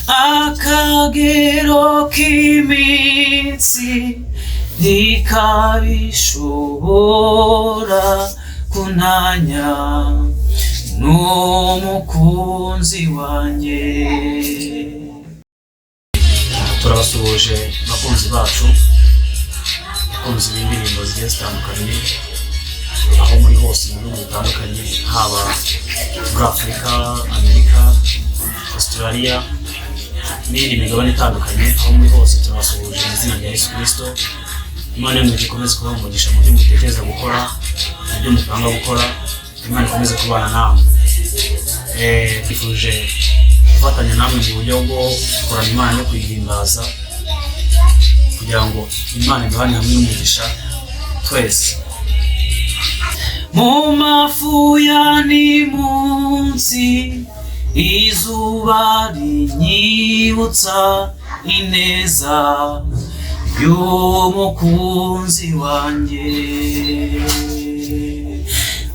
Akagero k'iminsi ntikabishobora kuntanya n'umukunzi wanjye. Turabasuhuje bakunzi bacu, bakunzi b'indirimbo zigiye zitandukanye, aho muri hose mu bihugu bitandukanye, haba muri Afurika, Amerika, Australia n'iyindi migabane itandukanye. Aho muri hose turabasuhuje mu izina rya Yesu Kirisito. Imana yo mu ijuru ikomeze kubaha umugisha mu byo mutekereza gukora, mu byo mupanga gukora. Imana ikomeze kubana namwe. Twifuje gufatanya namwe mu buryo bwo kuramya Imana no kuyihimbaza, kugira ngo Imana iduhane hamwe n'umugisha twese. Mu mafu ya ni munsi, izuba rinyibutsa ineza y'umukunzi wanjye.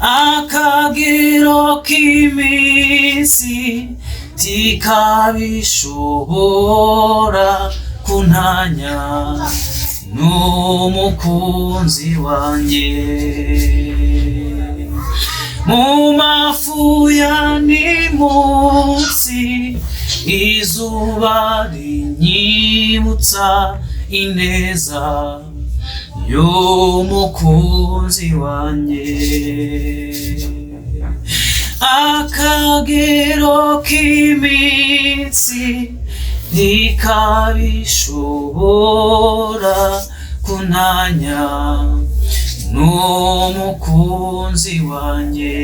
Akagero k'iminsi tikabishobora kuntanya n'umukunzi wanjye. Mu mafu ya ni munsi, izuba rinyibutsa ineza y'umukunzi wanjye. Akagero k'iminsi ntikabishobora kuntanya n'umukunzi wanjye.